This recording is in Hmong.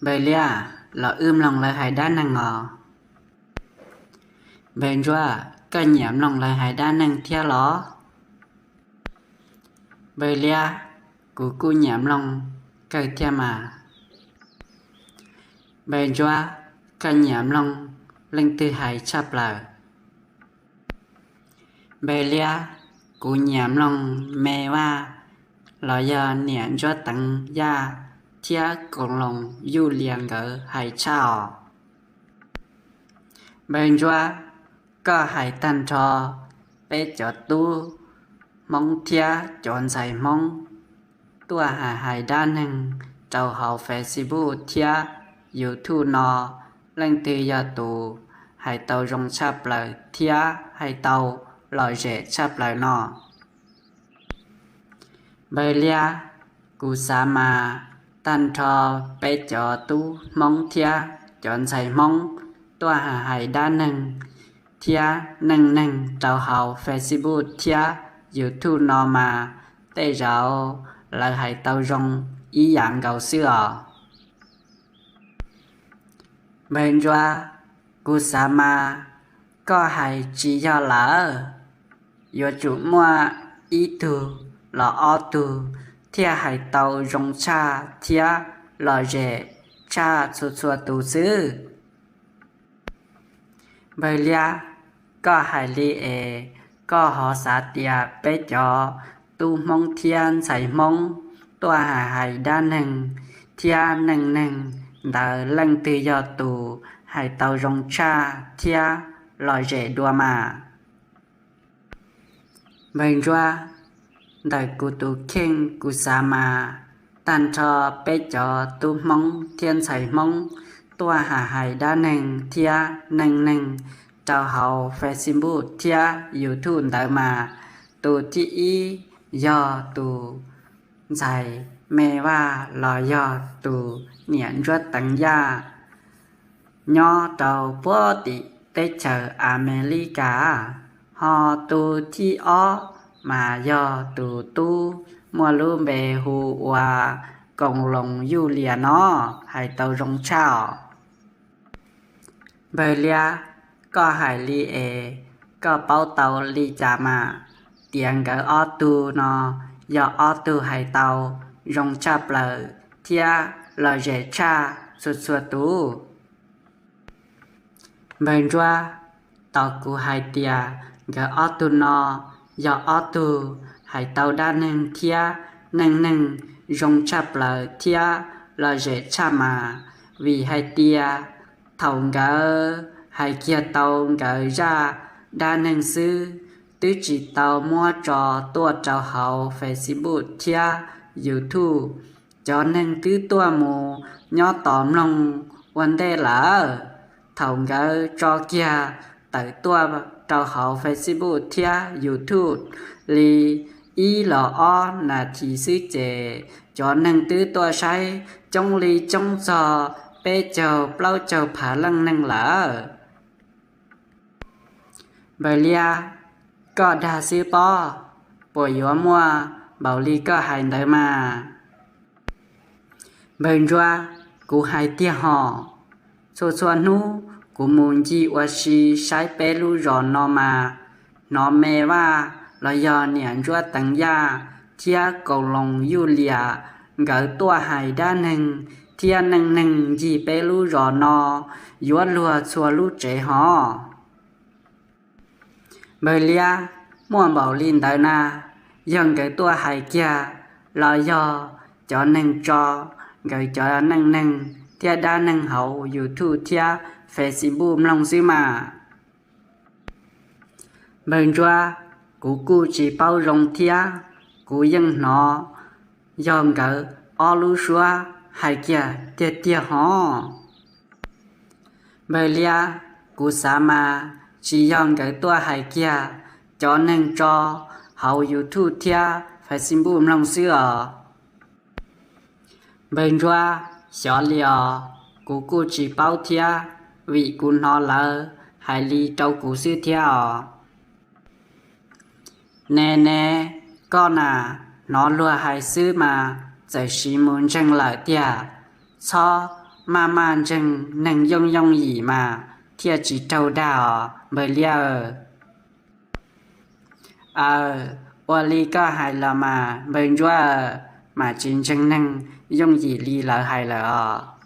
Npawg Liab, los wb mloog lawv hais dab neeg os. Npawg Ntsuab, koj nyiam mloog lawv hais dab neeg thiab los? Npawg Liab, kuv kuj nyiam mloog kawg thiab mas. Npawg Ntsuab, koj nyiam mloog leej twg hais tshaj plaws? Npawg Liab, kuv nyiam mloog Me Vaj los yog niam Ntsuab Teev Yaj thiab Koos Loos Yuj Lias nkawd hais tshaj os. Npawg Ntsuab, koj hais tag nrho peb cov tub Hmoob thiab cov ntxhais Hmoob tuaj hais hais dab neeg rau hauv Facebook thiab YouTube no, leej twg yog tus hais tau zoo tshaj plaws thiab hais tau lom zem tshaj plaws no? Npawg Liab, kuv xav mas tag nrho peb cov tub Hmoob thiab cov ntxhais Hmoob tuaj hais hais dab neeg thiab neej neeg rau hauv Facebook thiab YouTube no mas tej zaum lawv hais tau zoo ib yam nkaus xwb os. Npawg Ntsuab, kuv xav mas koj hais tsis yog lawm, yuav tsum muaj ib tug los ob tug thiaj hais tau zoo tshaj thiab lom zem tshaj txhua txhua tus xwb. Npawg Liab, koj hais li es koj ho xav tias peb cov tub Hmoob thiab ntxhais Hmoob tuaj hais hais dab neeg thiab neej neeg ntawd leej twg yog tus hais tau zoo tshaj thiab lom zem dua mas? Npawg Ntsuab, ntawm kuv tus kheej kuv xav mas tag nrho peb cov tub Hmoob thiab ntxhais Hmoob tuaj hais hais dab neeg thiab neej neeg rau hauv Facebook thiab YouTube ntawd mas tus thib ib yog tus ntxhais Me Vaj los yog tus niam Ntsuab Teev Yaj nyob rau puag tim teb chaws Amelikas, ho tus thib ob mas yog tus tub muaj lub npe hu ua Koos Loos Yuj Lias no, hais tau zoo tshaj os. Npawg Liab, koj hais li es koj paub tau li cas mas tias nkawd ob tug no yog ob tug hais tau zoo tshaj plaws thiab lom zem tshaj txhua txhua tus? Npawg Ntsuab, tos kuv hais tias nkawd ob tug no yog ob tug hais tau dab neeg thiab neej neeg zoo tshaj plaws thiab lom zem tshaj mas, vim hais tias thaum nkawd hais kiag tau nkawd zaj dab neeg xwb, twb tsis tau muab tso tuaj rau hauv Facebook thiab YouTube. Cov neeg twb tuaj mus nyob tos mloog ua ntej lawm. Thaum nkawd tso kiag tawm tuaj rau hauv Facebook thiab YouTube li ib los ob nas this xwb ces cov neeg twb tuaj saib coob li coob txog peb caug plaub caug phav leej neeg lawm. Npawg Liab, koj dag xwb pob, puas yuav muaj npaum li koj hais ntawd mas? Npawg Ntsuab, kuv hais tiag hos. Txhua txhua hnub kuv mus ncig ua si saib peb lub zos no mas, hnov Me Vaj los yog niam Ntsuab Teev Yaj thiab Koos Loos Yuj Lias nkawd tuaj hais dab neeg thiab neej neeg ncig peb lub zos no yuav luag txhua lub tsev hos. Npawg Liab, muaj npaum li ntawd na, yog nkawd tuaj hais kiag los yog cov neeg tso nkawd cov neej neeg thiab dab neeg hauv YouTube thiab Facebook mloog xwb mas? Npawg Ntsuab, kuv kuj tsis paub zoo thiab, kuv yeej hnov yog nkawd ob lub suab hais kiag tiag tiag hos. Npawg Liab, kuv xav mas tsis yog nkawd tuaj hais kiag cov neeg tso hauv YouTube thiab Facebook mloog xwb os. Npawg Ntsuab, xyov li os, kuv kuj tsis paub thiab, vim kuv hnov lawv hais li rau kuv xwb thiab os. Ne ne, koj na, hnov luag hais xwb mas txawm siv mus ntseeg lawm tiag. Txhob Maj maj ntseeg neeg yooj yooj yim mas thiaj tsis raug dag os npawg liab. Aw, ua li koj hais los mas npawg ntsuab, mas tsis ntseeg neeg yooj yim li lawv hais lawm os.